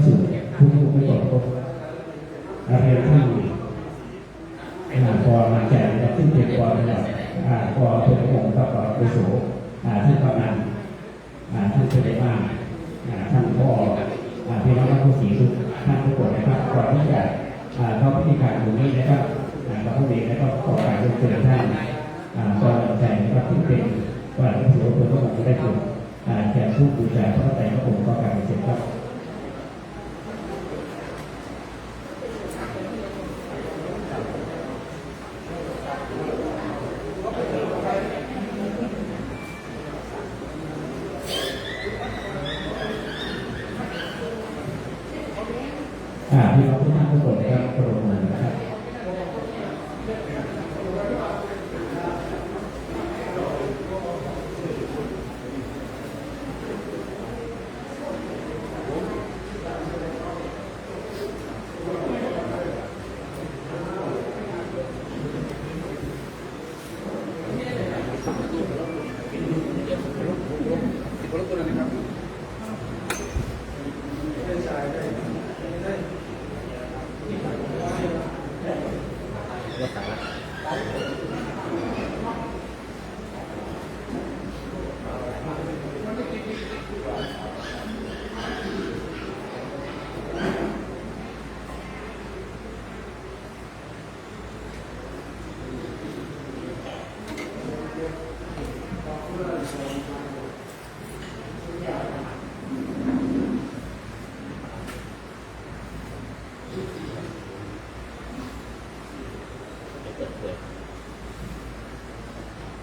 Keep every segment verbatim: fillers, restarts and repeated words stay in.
สู่ผู้ที่ไม่เคารพ อาเรียนท่าน อ่า ป.มา จัยนะครับ ซึ่งเป็น ป.ระดับ อ่า ป.โท นะครับ ป.อาวุโส อ่า ท่านกำนัน อ่า ท่านผู้ใหญ่บ้าน อ่า ท่านผอ อ่า พี่น้องนักธุรกิจทุกท่านทุกคนนะครับ ก่อนที่จะ อ่า เข้าพิธีการตรงนี้นะครับ อ่า กับพระเวรนะครับ ขอกราบเรียนเชิญท่าน อ่า กำนันชัยนะครับ ซึ่งเป็น ป.อาวุโส อำเภอพระโขง ได้โปรด อ่า แจกธูปบูชาพระไตรพระโขง ขอกราบเรียนเชิญครับ อ่า พี่น้องทุกท่านทุกคนนะครับ กรุณานะครับ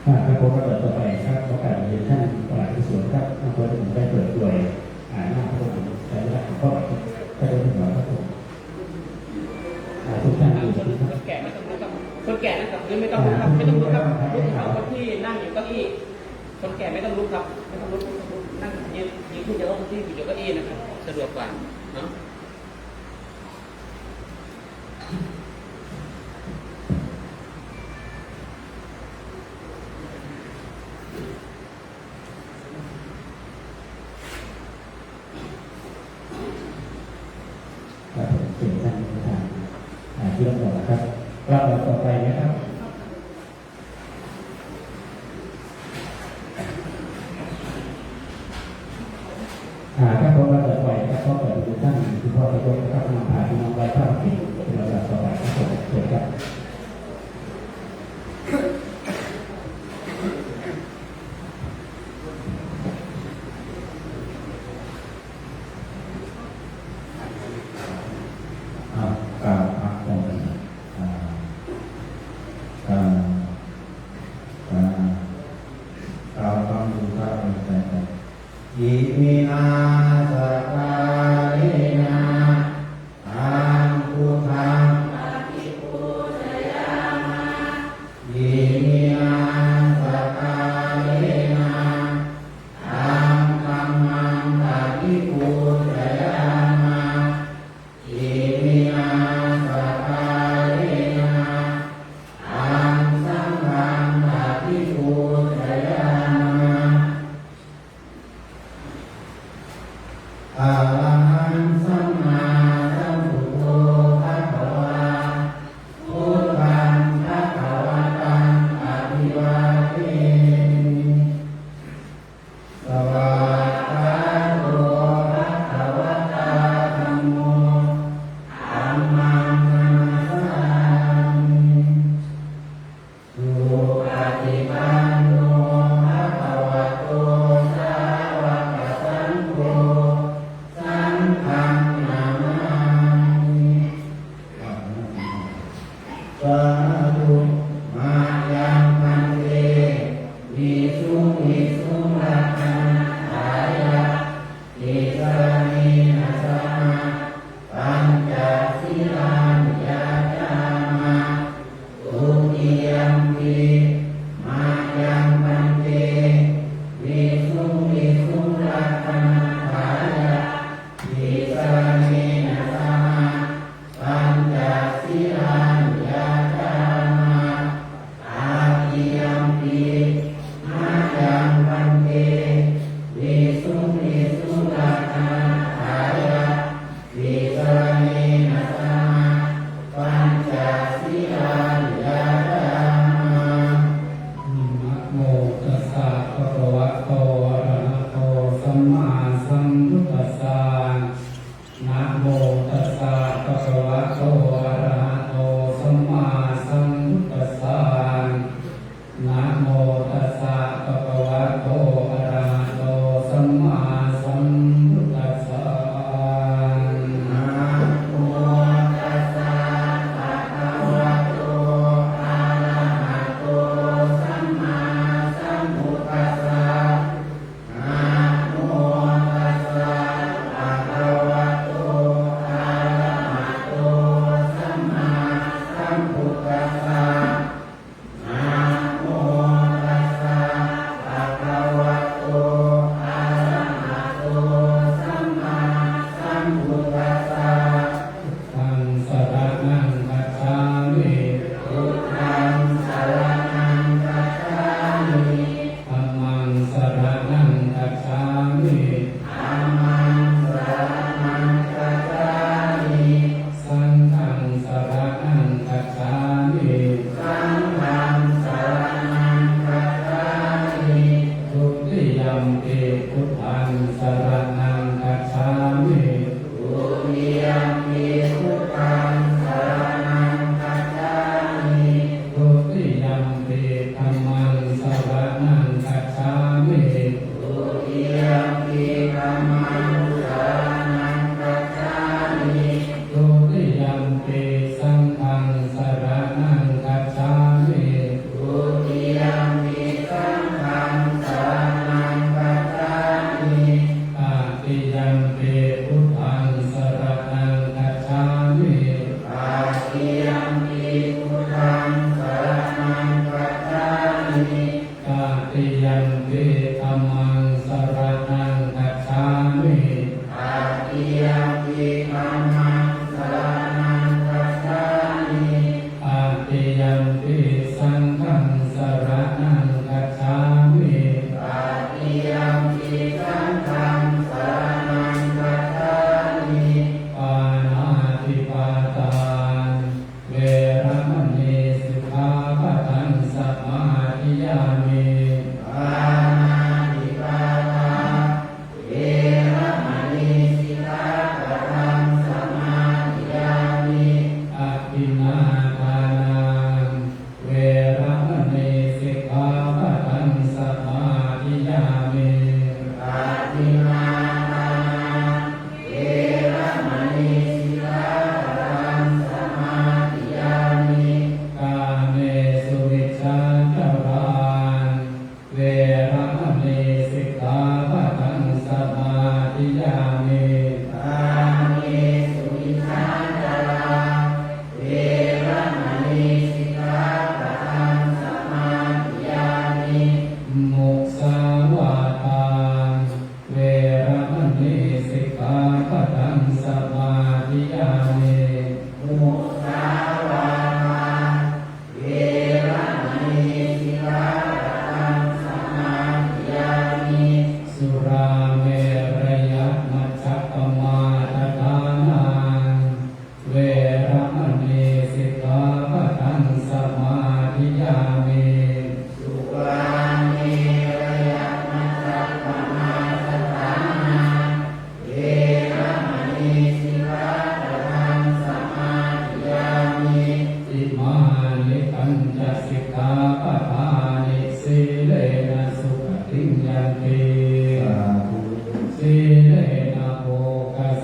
อ่า ครับผม ลำดับต่อไปครับ ขอกราบเรียนท่านปลัดกระทรวงครับ อำเภอพระโขง ได้เปิดโดย อ่า หน้าพระบรมฉายาลักษณ์ของพระบาทครับ ก็ได้ถวายครับผม อ่า ทุกท่านอยู่ที่ครับ คนแก่ไม่ต้องลุกครับ คนแก่นะครับ ไม่ต้องลุกครับ ลุกเอาคนที่นั่งอยู่เก้าอี้ คนแก่ไม่ต้องลุกครับ ไม่ต้องลุก ไม่ต้องลุก นั่งยืน ยืนขึ้นเดี๋ยวเก้าอี้ เดี๋ยวเก้าอี้นะครับ สะดวกกว่าเนาะ ครับผม เชิญท่านประธาน อ่า ที่รับรองนะครับ ลำดับต่อไปนะครับ อ่า ครับผม ลำดับต่อไปครับ ขอเปิดประตูท่านคุณพ่อประยงนะครับ นำพาพี่น้องไหว้พระอุทิศเป็นลำดับต่อไปครับผม เชิญครับ อ่า กราบพระก่อน อ่า อ่า อ่า กราบพระคุณพระอาจารย์ครับ Iminā sakkārena taṃ buddhaṃ abhipūjayāma. Iminā sakkārena taṃ dhammaṃ abhipūjayāma. Iminā sakkārena taṃ saṅghaṃ abhipūjayāma. Arahaṃ sammāsambuddho bhagavā, buddhaṃ bhagavantaṃ abhivādemi. Svākkhāto bhagavatā dhammo, dhammaṃ namassāmi. Supaṭipanno bhagavato sāvakasaṅgho, saṅghaṃ namāmi. Sādhu. Mayaṃ bhante visuṃ visuṃ rakkhaṇatthāya tisaraṇena saha pañca sīlāni yācāma. Dutiyampi mayaṃ bhante visuṃ visuṃ rakkhaṇatthāya tisaraṇena saha pañca sīlāni yācāma. Tatiyampi mayaṃ bhante visuṃ visuṃ rakkhaṇatthāya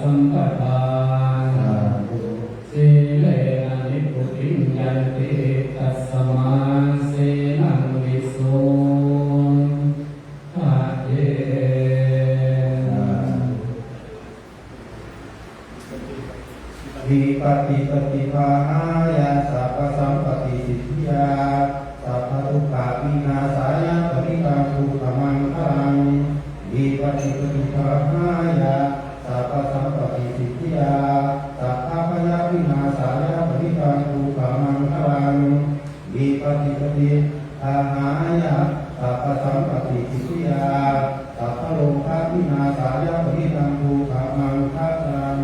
sampadā. Sīlena nibbutiṃ yanti, tasmā sīlaṃ visuddhāye. Vipattipaṭibāhāya sabbasampattisiddhiyā, sabbadukkhavināsāya parittaṃ brūtha maṅgalaṃ. Vipattipaṭibāhāya sabbasampattisiddhiyā, sabbabhayavināsāya parittaṃ brūtha maṅgalaṃ. Vipattipaṭibāhāya sabbasampattisiddhiyā, sabbarogavināsāya parittaṃ brūtha maṅgalaṃ.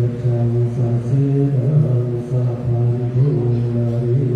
Saṅghañca sīlaṃ sabbantu nari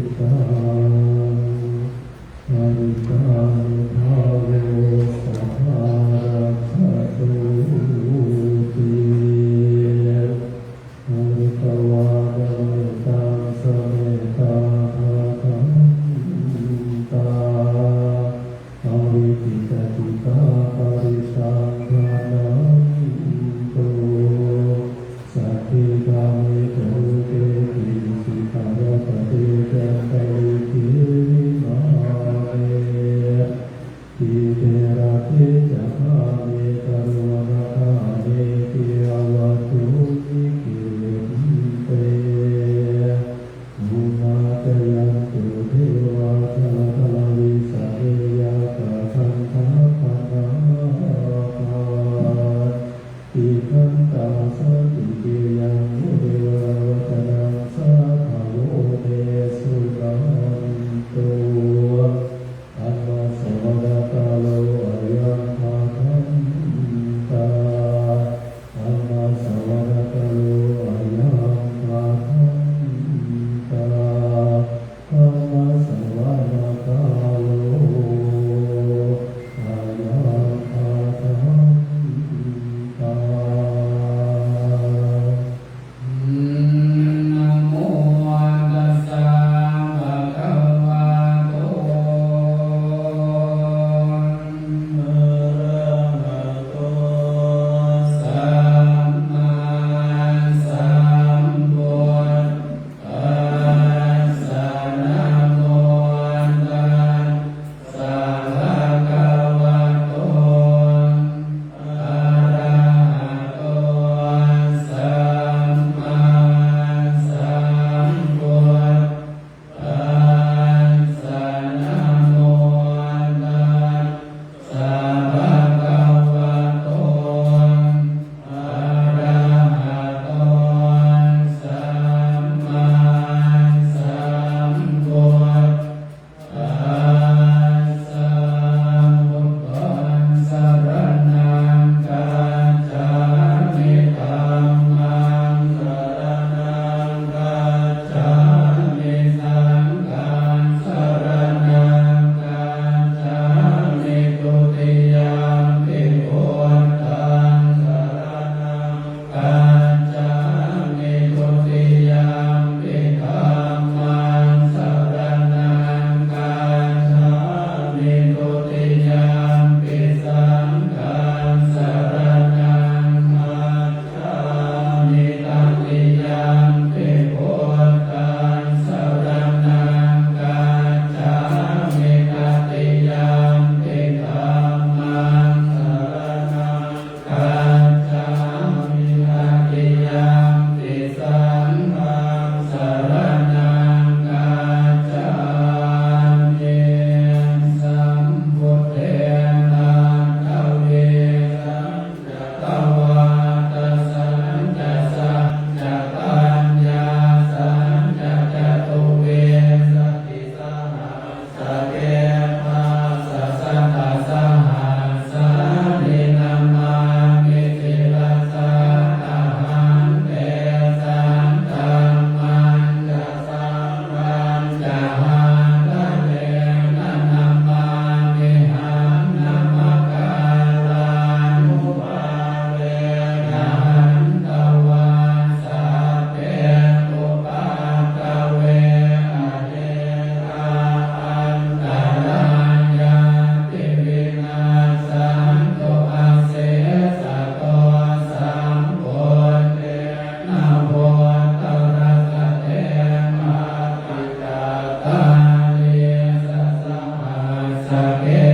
Sahassakāre sasahassake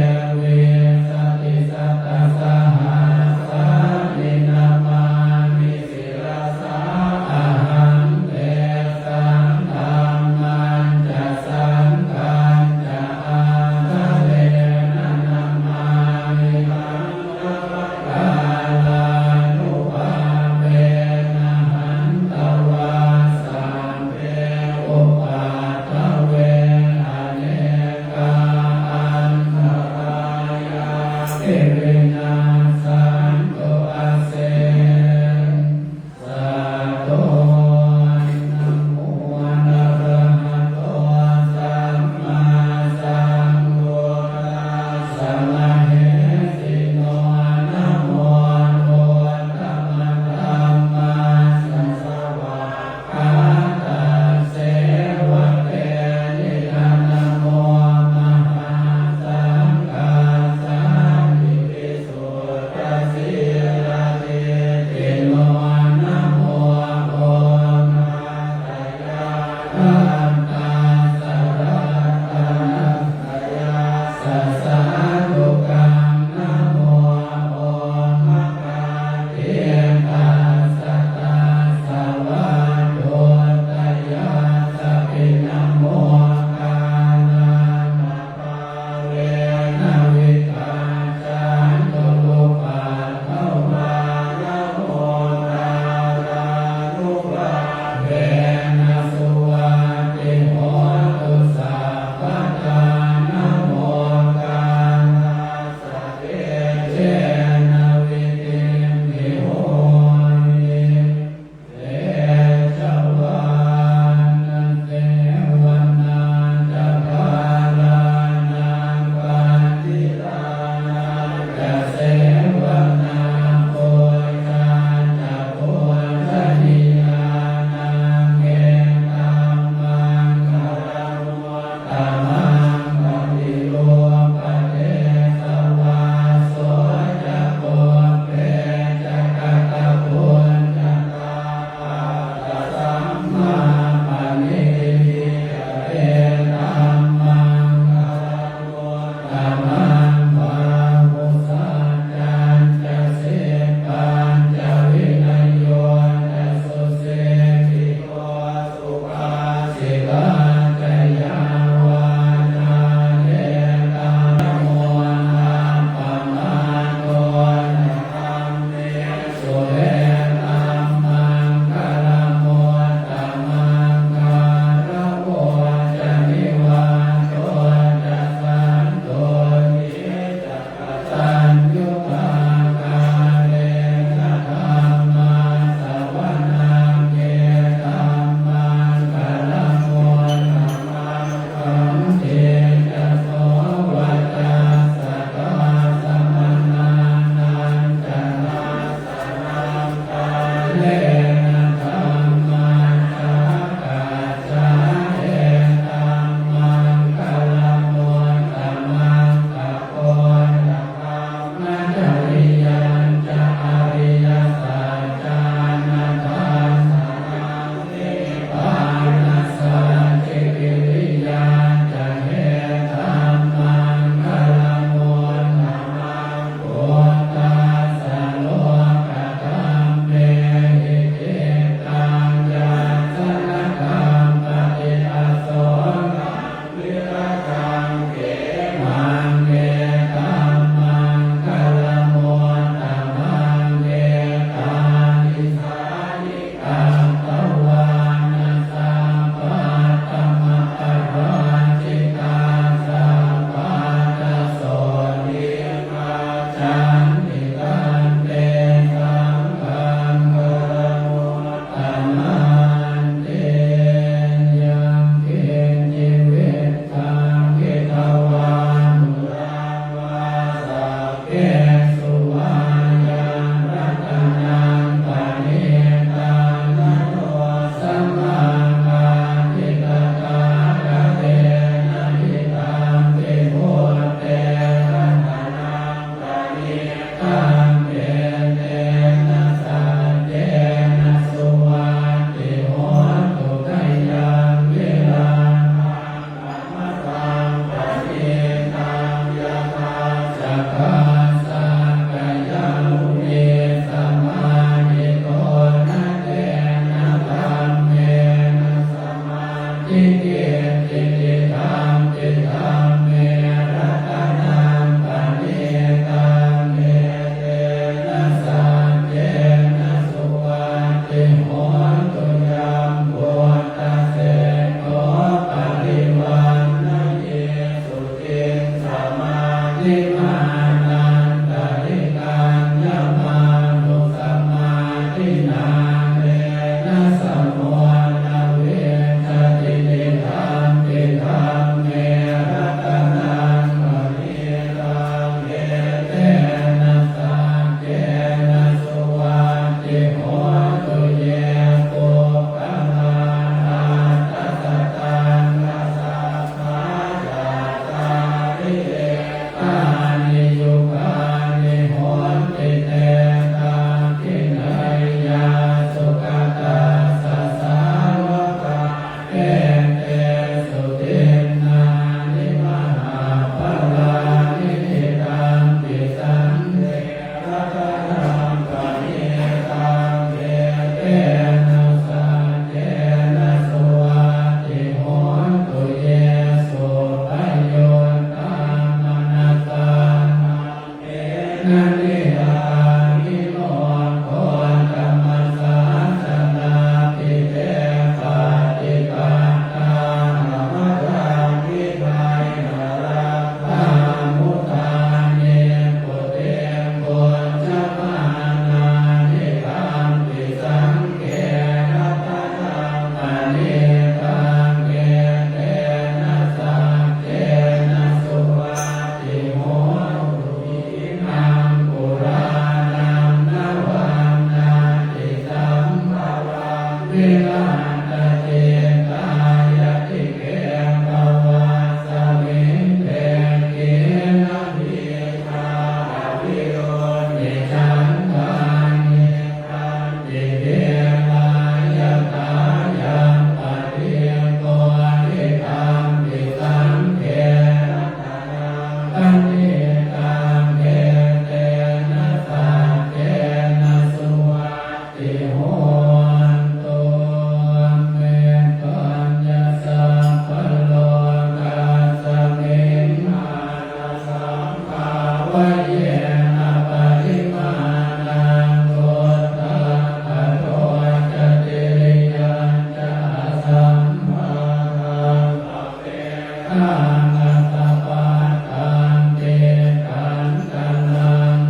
vīsatisatasahassāni namāmi sirasā ahaṃ. Tesaṃ dhammañca saṅghañca ādarena namāmihaṃ. Namakārānubhāvena hantvā sabbe upaddave Ākasappattaṃ tiṭṭhañcaraṃ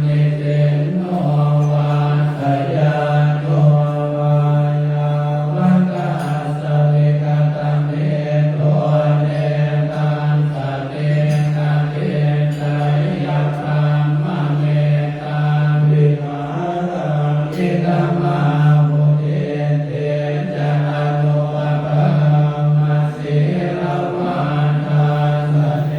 nisinno vā sayāno vā yāvatassa vigatamiddho etaṃ satiṃ adhiṭṭheyya brahmametaṃ vihāraṃ idhamāhu. Diṭṭhiñca anupagamma sīlavā dassañca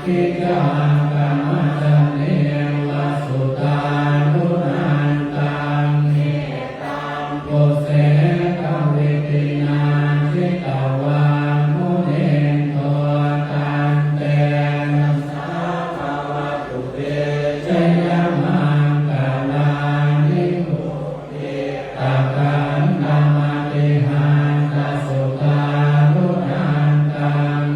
Niccaṃ kamasanīva sudāruṇantaṃ, mettambusekavidhinā jitavā munindo, tantejasā bhavatu te jayamaṅgalāni. Ukkhittakhaggamatihatthasudāruṇantaṃ,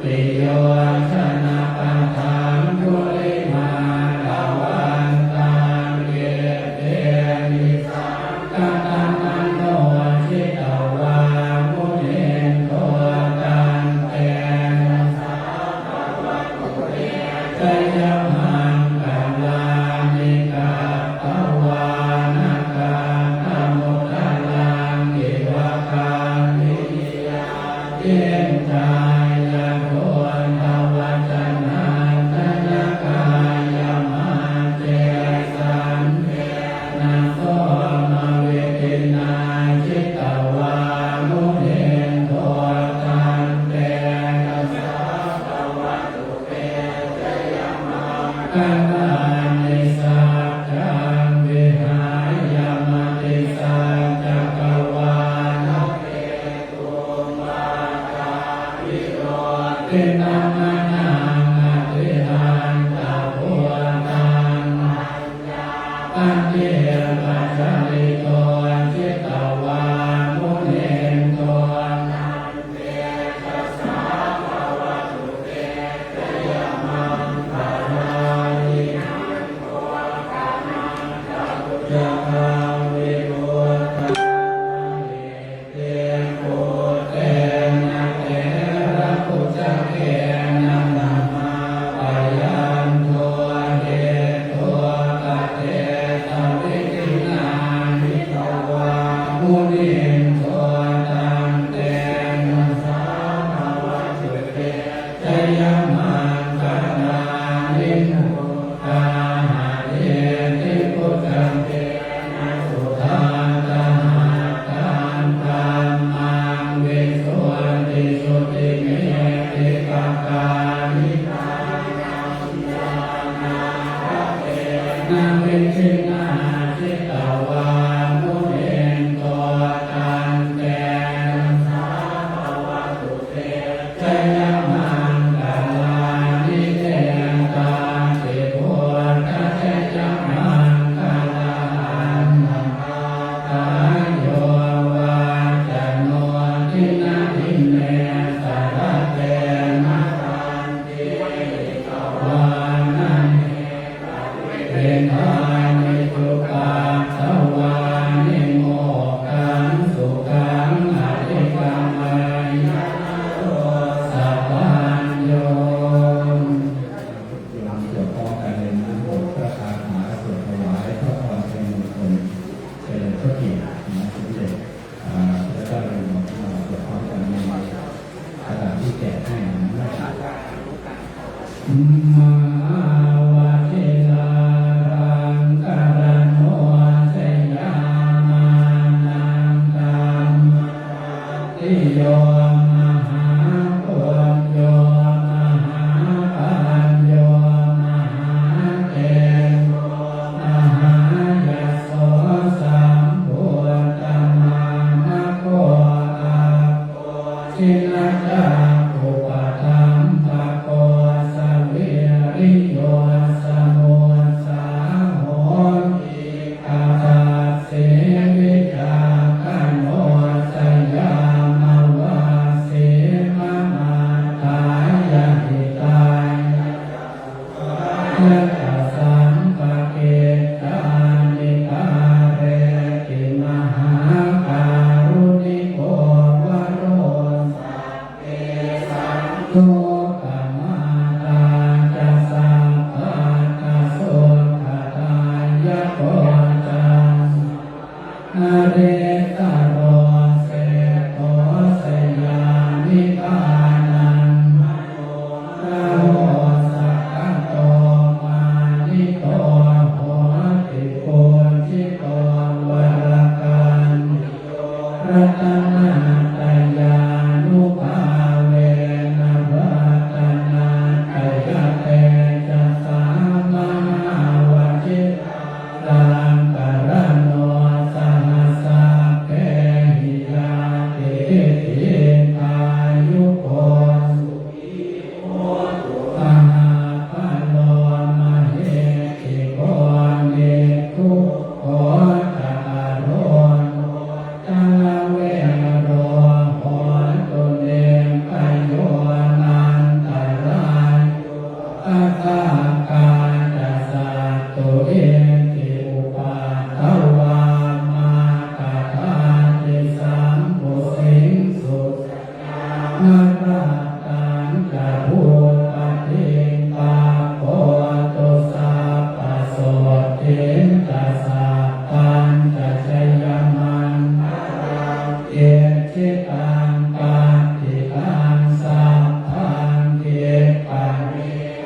dhāvantiyojanapathaṅgulimālavantaṃ, iddhībhisaṅkhatamano jitavā munindo, tantejasā bhavatu te jayamaṅgalāni. Katvāna kaṭṭhamudaraṃ iva gabbhinīyā, ciñcāya duṭṭhavacanaṃ janakāyamajjhe, santena somavidhinā jitavā munindo, tantejasā bhavatu te jayamaṅgalāni. Saccaṃ vihāya matisaccakavādaketuṃ, vādābhiropitamanaṃ atiandhabhūtaṃ, paññāpadīpajalito jitavā munindo, tantejasā bhavatu te jayamaṅgalāni. Nandopanandabhujagaṃ vibudhaṃ mahiddhiṃ, puttena therabhujagena damāpayanto, iddhūpadesavidhinā jitavā munindo, tantejasā bhavatu te jayamaṅgalāni. Duggāhadiṭṭhibhujagena sudaṭṭhahatthaṃ, brahmaṃ visuddhijutimiddhibakābhidhānaṃ, ñāṇāgadena vidhinā jitavā munindo, tantejasā bhavatu te jayamaṅgalāni. Etāpi buddhajayamaṅgalaaṭṭhagāthā, yo vācano dinadine sarate matandī, hitvānaneka vividhāni cupaddavāni, mokkhaṃ sukhaṃ adhigameyya naro sapañño. โยมสวดพร้อมกันเลยนะ บทพระคาถาสวดถวายพระพรชัยมงคล เฉลิมพระเกียรติสมเด็จ อ่า พระเจ้าอยู่หัวของเรา สวดพร้อมกันในกระดาษที่แจกให้นะครับ Mahāvajirājaṃ karaṇossayamānaṃ dhammarattiyo mahāpuñño mahāpañño mahātejo mahāyaso sambuddhamāmako ap jinacakkhupadaṃ bhako savīri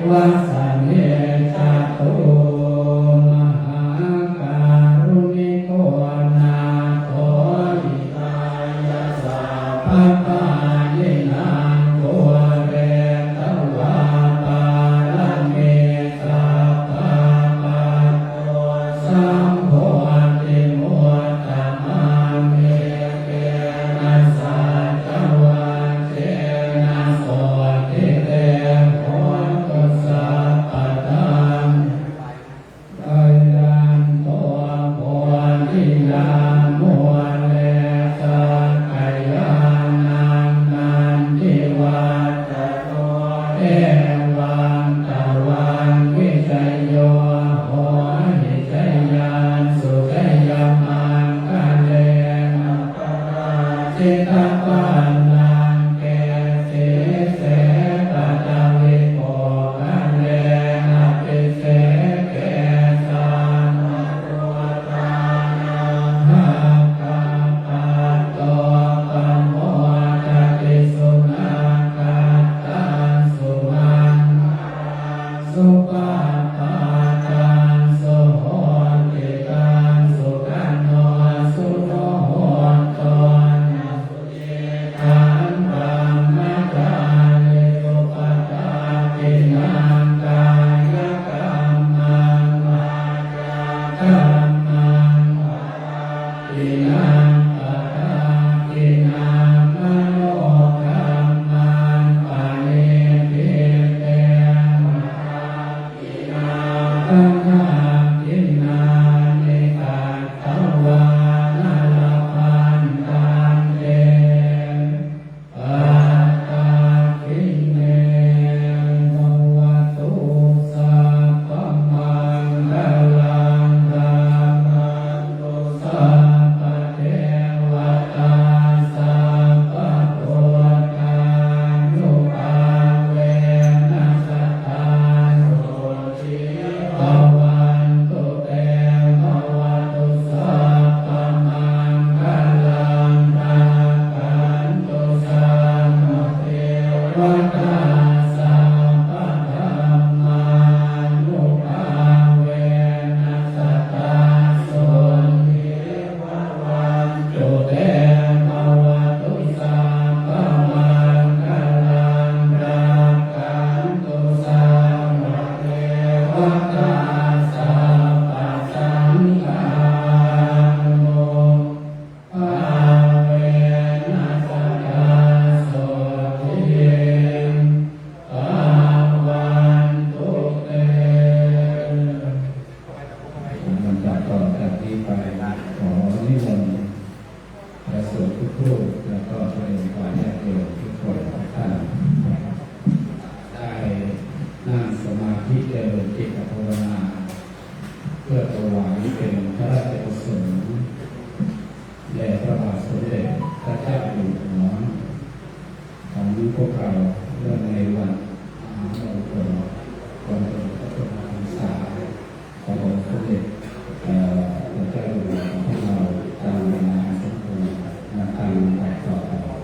vāsane cātu mahākāruṇiko nātho hitāya sabbapāṇinaṃ pūretvā pāramī sabbā patto sambodhimuttamaṃ etena saccavajjena sotthi te hotu sabbadā. Jayanto bodhiyā mūle sakyānaṃ nandivaḍḍhano evaṃ tvaṃ vijayo hohi jayassu jayamaṅgale aparājitapallaṅke sīse paṭhavipokkhare abhiseke sabbabuddhānaṃ aggappatto pamodati. Sunakkhattaṃ sumaṅgalaṃ supabhātaṃ suhuṭṭhitaṃ sukhaṇo sumuhutto ca suyiṭṭhaṃ brahmacārisu padakkhiṇaṃ kāyakammaṃ vācākammaṃ padakkhiṇaṃ padakkhiṇaṃ manokammaṃ paṇidhī te padakkhiṇā padakkhiṇāni katvāna labhantatthe padakkhiṇe. Bhavatu sabbamaṅgalaṃ rakkhantu sabbadevatā sabbabuddhānubhāvena sadā sotthī bhavantu te. Bhavatu sabbamaṅgalaṃ rakkhantu sabbadevatā sabbadhammānubhāvena sadā sotthī bhavantu te. Bhavatu sabbamaṅgalaṃ rakkhantu sabbadevatā sabbasaṅghānubhāvena sadā sotthī bhavantu te. ลำดับต่อจากนี้ไปขอนิมนต์พระสงฆ์ทุกรูป แล้วก็เจริญพรญาติโยมทุกคนทุกท่าน ได้นั่งสมาธิเจริญจิตภาวนา เพื่อถวายเป็นพระราชกุศลแด่พระบาทสมเด็จพระเจ้าอยู่หัว ของพวกเราเนื่องในวันมหามงคลวันเฉลิมพระชนมพรรษาขององค์สมเด็จ เอ่อ พระเจ้าอยู่หัวของพวกเราตามเวลาอันสมควร และตามลำดับต่อไป ครับ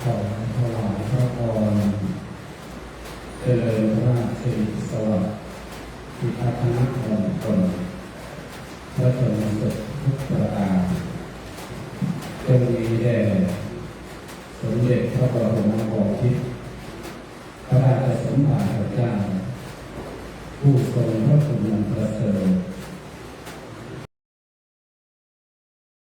ถวายพระพร เจริญพระสิริสวัสดิ์ ที่พักคณะมงคล พระชนมสุขทุกประการ จงมีแด่สมเด็จพระบรมบพิตร พระราชสมภารเจ้า ผู้ทรง